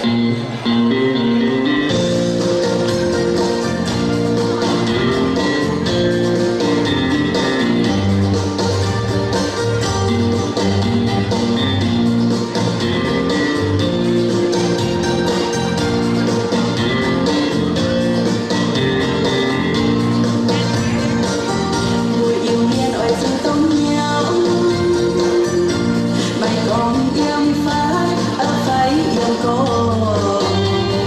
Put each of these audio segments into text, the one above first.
Mbuo Iu-Mienh oix zuqc dongh hnyouv, maiv gorngv yiem fai, fai yiem gorx.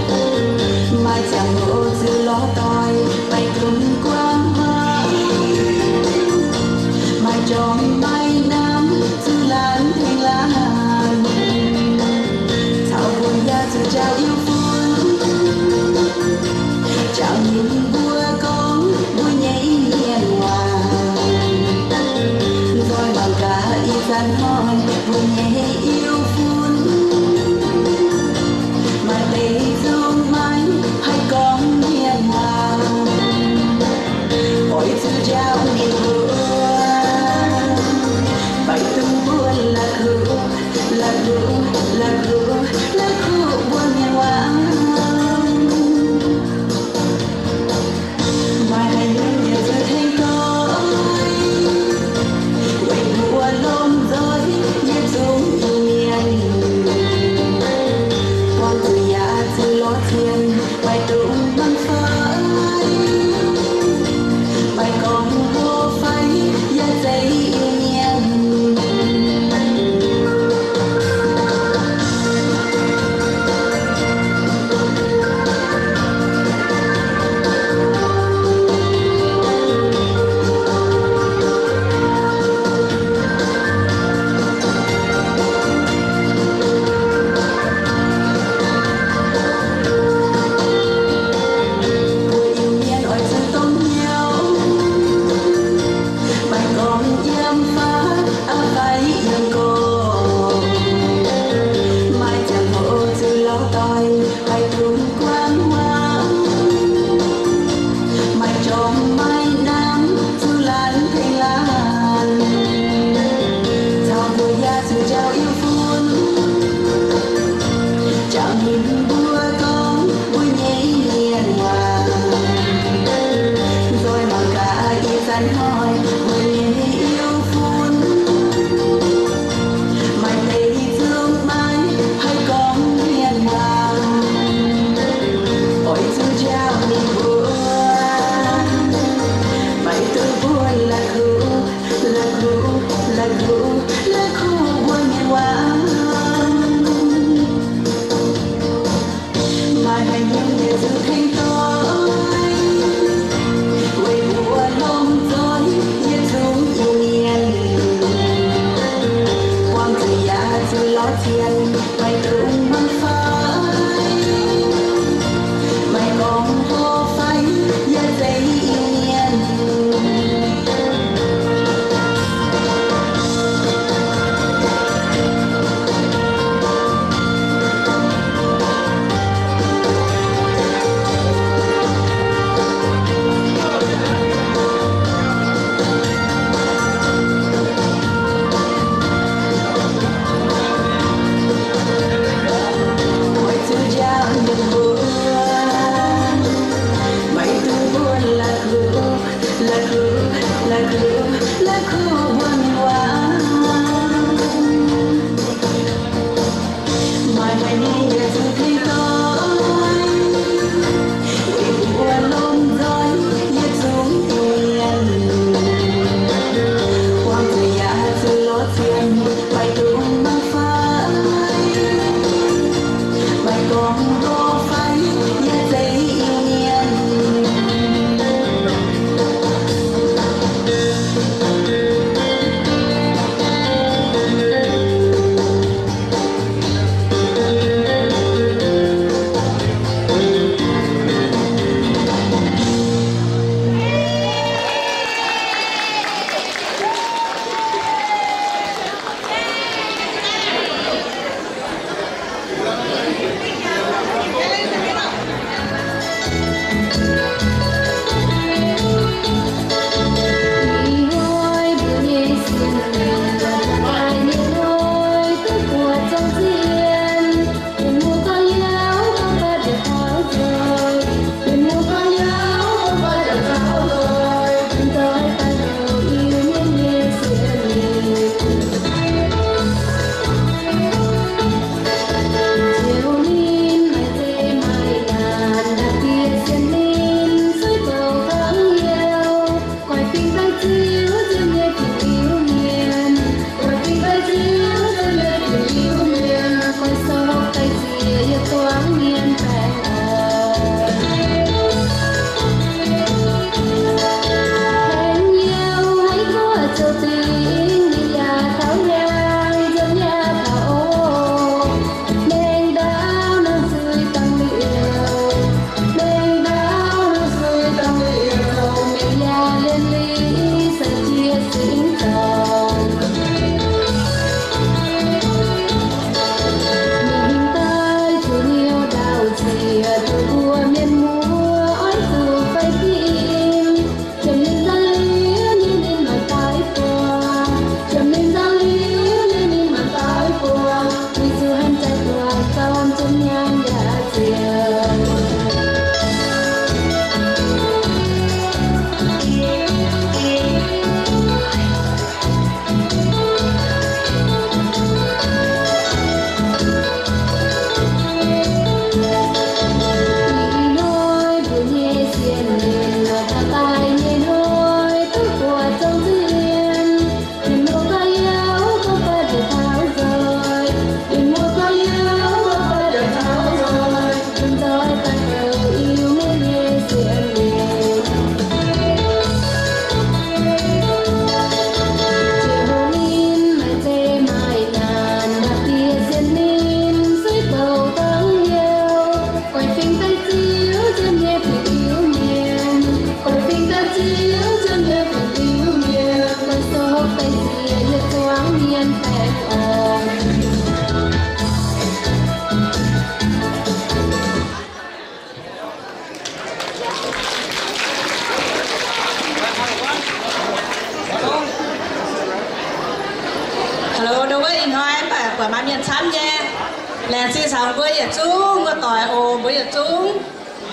Laengz zingh caux mbuo yietc zungv muoz-doic oc. Mbuo yietc zungv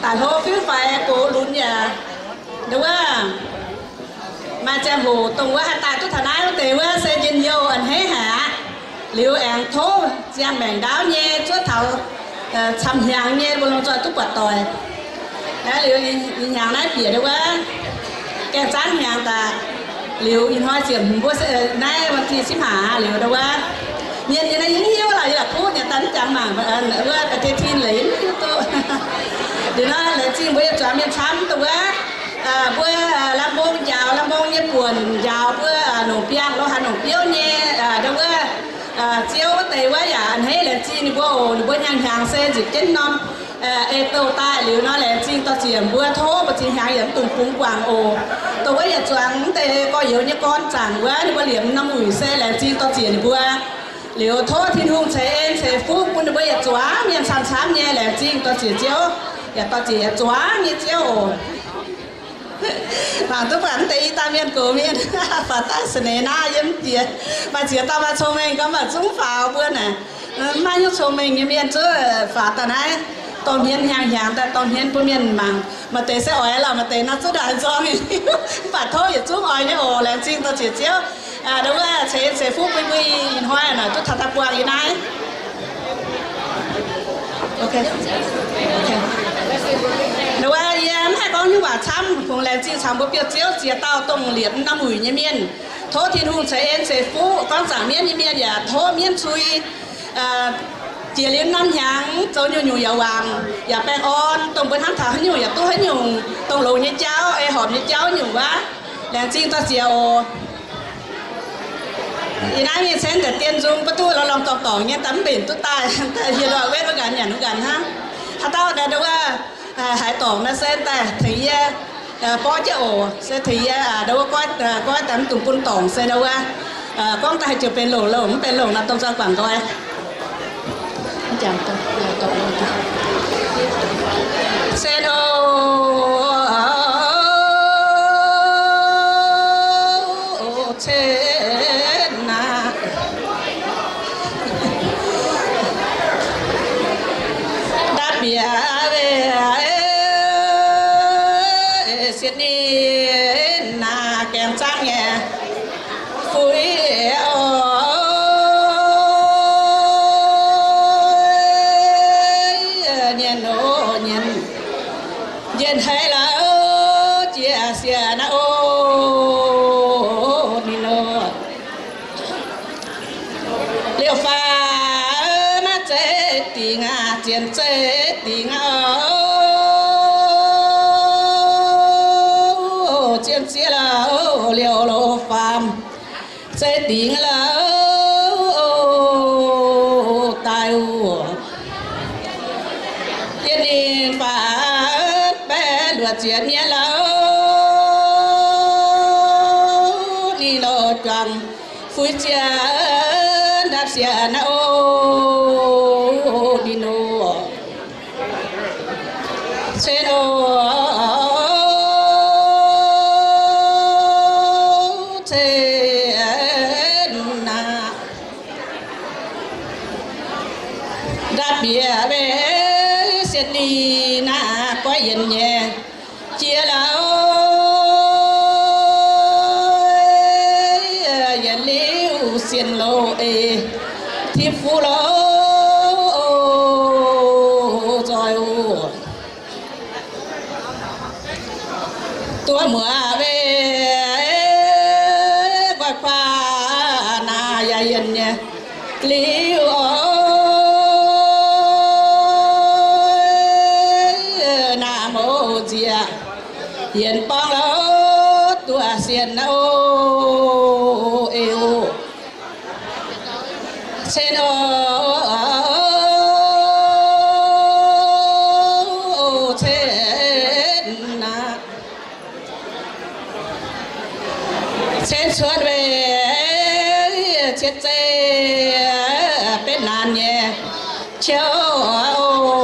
daaih hlo fiuv faix gox lunx yaac nduov wuov maaih ziangh hoc dongh wuov haih daaih duqv taux naaiv wuov deix wuov se njien-youh a'hneiv haic aqv. Liuz aengx tov ziangh maengc ndaauv nyei zuov taux camv-hnyangx nyei mbuo lomh nzoih duqv buatc doic. Liuz ih hnyangx naaiv bieqc nduov wuov gaengh zaanv hnyangx daaih. Liuz ih hnoi ziepc hmz mbuo naaiv วันที่สิบห้า liuz nduov wuov mienh nyei naaiv yie hiuv lorqc, yie la'kuqv nyei daaih mv jangx mangc wuov ปฏิทิน leiz mv hiuv duqv. Liuz nor laengz zingh mbuo yietc zuangx mienh camv dongh wuov mbuo lamh mbong njaaux, lamh mbong nyei buonc njaaux mbuo nongc biangh lo haaix nongc biouv nyei nduov wuov ziouv wuov deix wuov yaac a'hneiv laengz zingh ninh mbuo oc. Ninh mbuo hnyangx-hnyangx se nzipc jienv norm ei douh daaih. Liuz nor laengz zingh dorh ziec mbuo, tov mbuo zinh hnyangx yaac mv dungx bungx guangc oc. Dongh wuov yietc zuangx mv deix gorx-youz nyei gorn zaangc wuov ninh mbuo liemh norm wuic se laengz zingh dorh ziec ninh mbuo. Liuz tov Tin-Hungh ceix en ceix fuqv bun ninh mbuo yietc zuangx mienh camv-camv nyei. Laengz zingh dorh ziec Ziouv, yaac dorh ziec yietc zuangx nyei Ziouv oc. Mangc duqv buatc mv deix i dauh mienh gox mienh, faaux daaih เสน่ห์หน้า yiem jiex, maaih ziex dauh maaih cong-mengh gorngv maaih zungv faaux mbuo naaic. Maiv hiuv cong-mengh nyei mienh zungv faaux daaih naaiv, dorh hmien hnyangx-hnyangx daaih dorh hmien bun mienh mangc. Maaih deix se oix lorqc, maaih deix nor zungv ndaangc nzorng, mv baac tov yietc zungv oix nyei oc. Laengz zingh dorh ziec Ziouv, nduov wuov ceix en ceix fuqv bun mbuo ih hnoi naaic duqv taux daaih buangh yie naaiv. Nduov wuov yie mv haih gorngv nyungc waac camv, kungx laengz zingh caux mbuo biouv-ziouv ziex dauh dongh liepc norm wuic nyei mienh. Tov Tin-Hungh ceix en ceix fuqv, gorngv zaangc mienv nyei mienh yaac tov mienv cui jiex liuz norm hnyangx zoux nyungc-nyungc yaac wangc yaac baengh orn, dongh mbuo hnamv taux haaix nyungc yaac duqv haaix nyungc, dongh longx nyei jauv, ei horpc nyei jauv nyungc wuov. Laengz zingh dorh ziec oc. Ih naaiv mingh cen daaih dien nzung ba'duqv lorz lorngh dorngx dorngx nyei, daaih mv mbenc duqv daaih, hieh ndoih wetv wuov nqanx nyanc wuov nqanx hnangv. Haaix dauh naaic nduov wuov haaix dorngc naaiv se daaih tengx yie borqv jienv oc. Se tengx yie nduov wuov goiv, goiv daaih mv dungx bun dorngc se nduov wuov gorngv daaih haih ziouc benx longc, longc mv benx longc naaic dongh nzoih guangc nqoi. Sen o, cen aqv. Ndapv bieqc weih sienx ninh naaic gaengh zaangv nyei fuix oc. Nyienz oc nyienz, njiec haiz la'oc jiex sienx naaiv oc. Ninh oc, liouh faam maiv zeiz dingc aqv, zien zeiz dingc aqv oc. Zien ziex la'oc, liouh faam zeiz dingc la'oc, daaih oc. Yie ninh faam baeqv luoqc ziepc nyeic la'oc, ninh lorz juangc fuix ziex ndapv sienx naaiv oc. Ninh oc, cen oc, cen aqv. Ndapv bieqc weih sienx ninh naaic goiv yienx nyei jiex la'oc, yietc liuz sienx loz eix tipv fuqv loz, nzoih oc. Duqv muoz weih nqoi-kuaav naaic yaac yienx nyei liuz oc, naaic mouz nziex yienx borngv la'oc, duqv sienx naaiv oc, eix oc. Cen oc, cen aqv. Cen cuotv weih cien zeiv betv naanc nyei ciouv oc,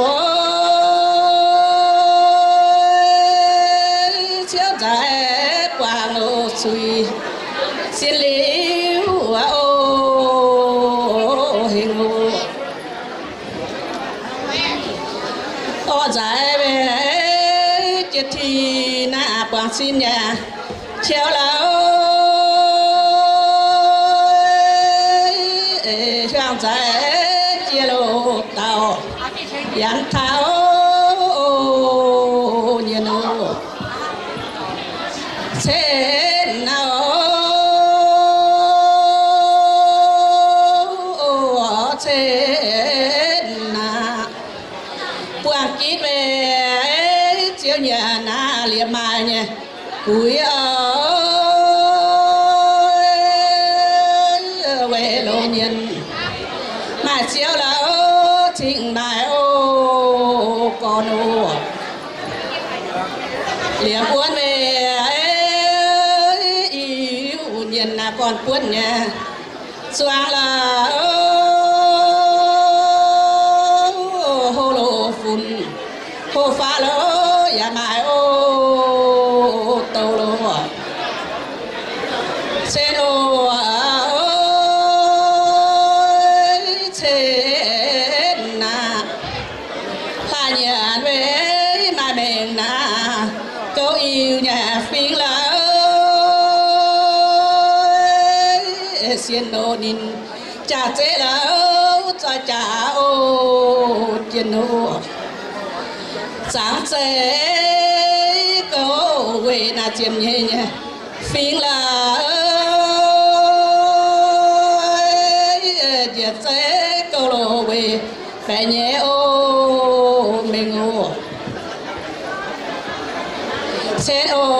ciouv nzaaix buangh oc, zuiz sin liuz oc, hingh oc. Orv nzaic mbe jiex tin naaiv buangh sin yaac qiou lauh, hiuang nzaic jiex loz-dauh yanc taux nyienh oc. Cen naaiv oc, cen naaiv. Buangh gitv mbe ziouv nyanc naaiv liepc maaih nyei guix oc, weic loz nyienh maaih ziouv lauh cingx maaih oc gorn oc. Liepc wuonv mbe iu nyienh naaiv gorn buonv nyei zuangx lauh, hlo loz funx hlo faqv loz yaac maaih oc douh loz. Cen oc, cen naaiv. Hlaax nyanc mbe maaih mengh naaiv gouv iu nyanc fingx lauh, sienx loz ninh jaax zeiv lauh zoih jaax oc jiex noc. Zaangc zeiv gouv weic naaiv ziepc nyeic nyei fingx lauh, njiec zeiv gouv loz weic baeqc nyei oc mengh oc. Cen oc,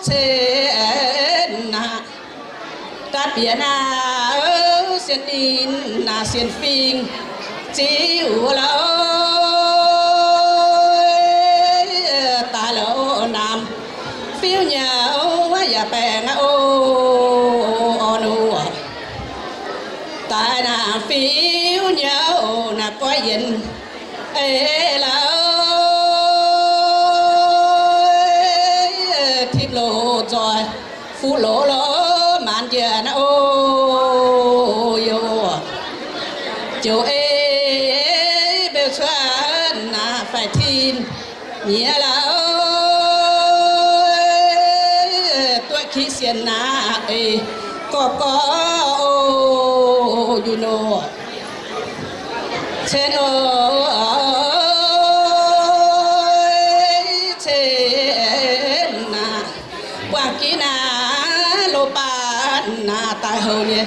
cen naaiv. Daaih bieqc naaiv sienx ninh naaiv sienx fingx ziux lauh, daaih lauh namx fiuv nyouv yaac baengh aqv oc, orn oc. Daaih namx fiuv nyouv naaiv goiv yienx eix lauh, tipv loz nzoih fuqv loz lorz maanz njiec naaiv oc. Youz joux ei beu cuotv naaiv faix tin nyiex lauh, duqv kiv sienx naaiv ei gorqv gorqv oc, yunh oc. Cen oc, cen naaiv. Buangh gitv naaiv loz-baan naaiv daaih houc nyei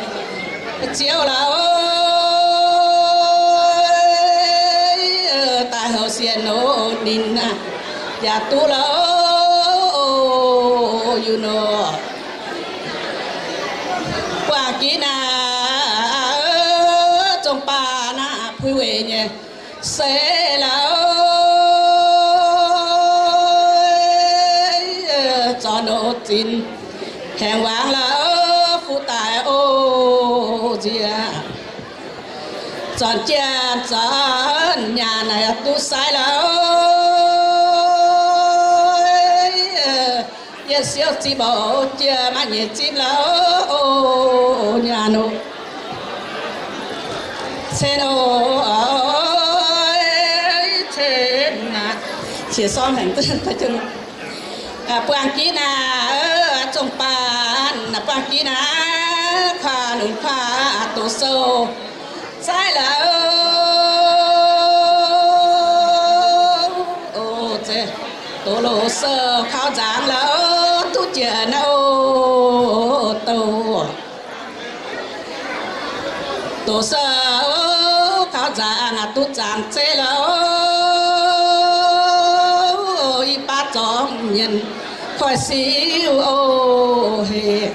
ziouv lauh, daaih houc sienx oc ninh naaiv yaac duqv lauh, yunh oc. Buangh gitv naaiv zong baac naaiv puix weic nyei seix lauh, zornc oc zinx haengx wangc lauh, fuqv daaih oc nziex. Zornc jiex zornc nyaanh naaic duqv sai lauh, yietc siouv zipv oc jiex maaih nyeic zipv lauh, oc nyaanh oc. Cen oc, cen naaiv. Qiex sorng haic. Buangh gitv naaiv, zong baan naaiv, buangh gitv naaiv, kuaah lunx kuaah doz sou zaaiv lauh, oc, doz loz sou kaux nzaangc lauh, duqv jiex naaiv oc douh. Doz sou kaux nzaangc duqv zaangc zeiv lauh, i baav zorngv mienh koiv siuv oc heh.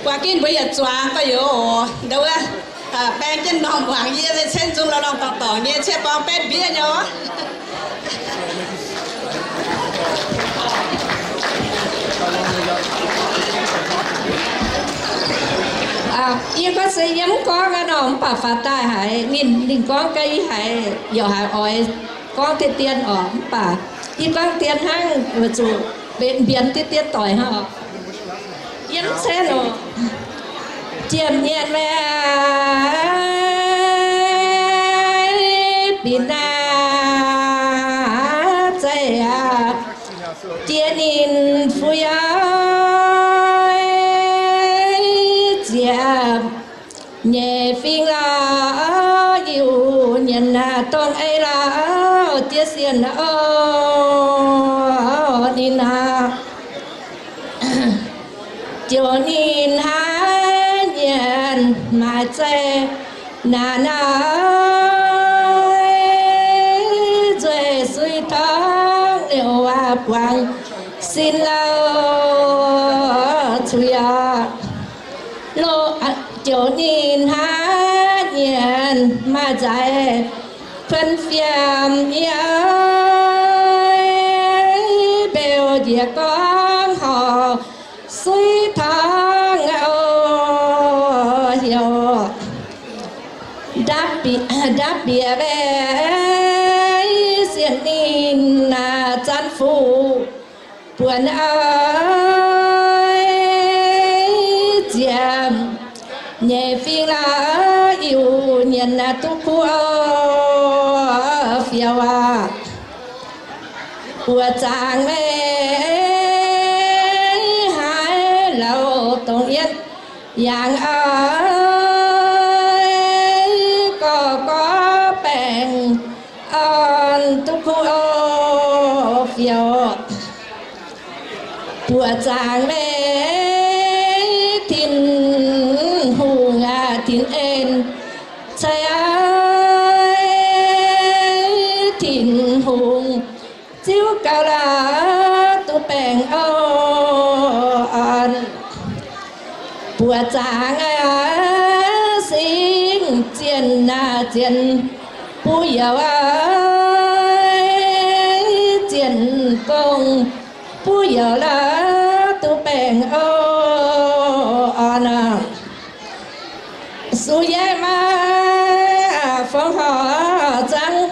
Buangh gitv mbuo yietc zuangx gorx-youz oc, ndau wuov baeng jienv norm muangx yie cen zungv lorh lorngh dorngc dorngc nyei, ciev borngz betv mbiev nyei oc. Yie gorngv se yie mv gorngv aqv nor, mv baac faaux daaih haiz ninh, ninh gorngv gaax yie haiz, yaac haiz oix gorngv deix dien oc. Mv baac yie gorngv dien hnangv, weic zuqc mbienx deix dien doic hnangv oc. Yie mv cen oc. Jiem nyienx maiv Iu nyienz naaic dongh ei lauh diev sienh oc. Ninh naaic ziouc ninh haaix nyienz maaih zeiv naaic naaic, nzueic suiv torngv liouh waac buangh sin lauh cuiv aqv. Ziouc ninh haaix nyienz maaih nzaaix kuonx fiem yie, mbeux njiec gorngv horc suiv torngv oc. Heuc ndapv bieqc, ndapv bieqc maiv sienh ninh naaic zanc fuqv buonc oix ziepc nyeic fingx lauh iu nyienz naaic duqv kuv oc. Fioux aac, buoqc zaangc maiv haaix lauh dongh yietv yangh oix gorx gorx baengh orn duqv kuv oc. Fioux buoqc zaangc maiv Tin-Hungh aac, Tin-En cai aac, Tin-Hungh ziouv gauh lauh duqv baengh oc. Buoqc zaangc aac, singx zienh aac, zienh buv youz aac, zienh gong buv youz lauh duqv baengh oc. Orn aac, suv yeiv maaih fongc horc zangv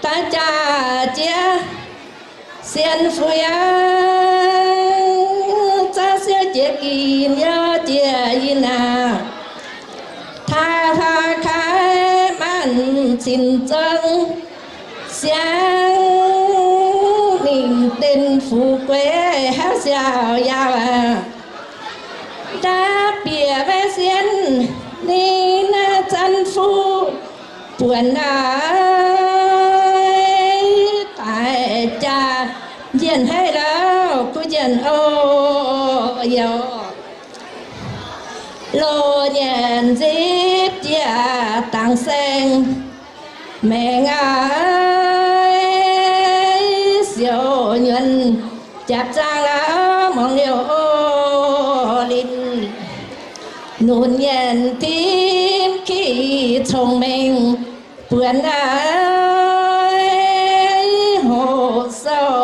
daaih jaax jiex sien fuiv aqv. Zaav siouv jiex ginx yaac jiex yinh aac, taaih hlaax kaaix maanc cin zong siang, mingh den fuqv gueix hauv siaaux yaauh aqv. Ndapv bieqc maiv sienh ninh zanc fuqv buonc aac, daic jaax njien-haiv lauh kuv njien oc. Youz loz nyanc nzipc jiex dangx saeng maengx aac, siouc nyuonh japc zaangh lauh mungz liouh oc. Linh nunc nyanc tim kiv cong-mengh buonc aac, hoqc sou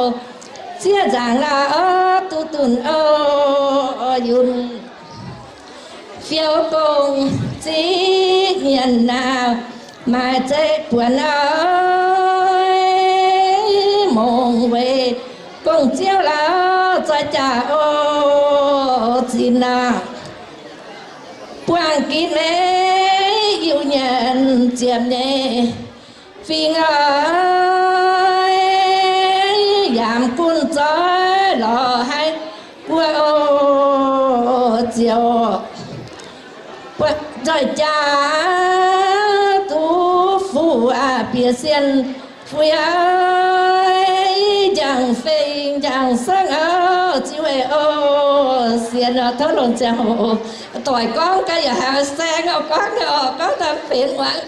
zieqv nzaangc lauh duqv dunh oc. Yunh fiou gong ziqv nyanc naaic, maaih zeiv buonc aac, mongh weic gong-ziouv lauh zoi jaax oc. Zinh aac, buangh ginv maiv Iu nyanc ziepc nyeic fingx aac, yaac mv gunv zoih lorz haiv guoqv oc. Ziouc nzoih jaax duqv fuqv aqv, bieqc sienh fuiv aqv, njang-fei njang-sangv oc. Ziouv oc, sienx oc, tov longc ziangh hoc doic gorngv gaax yaac haih saeng oc, gorngv oc, gorngv daaih benx muangx.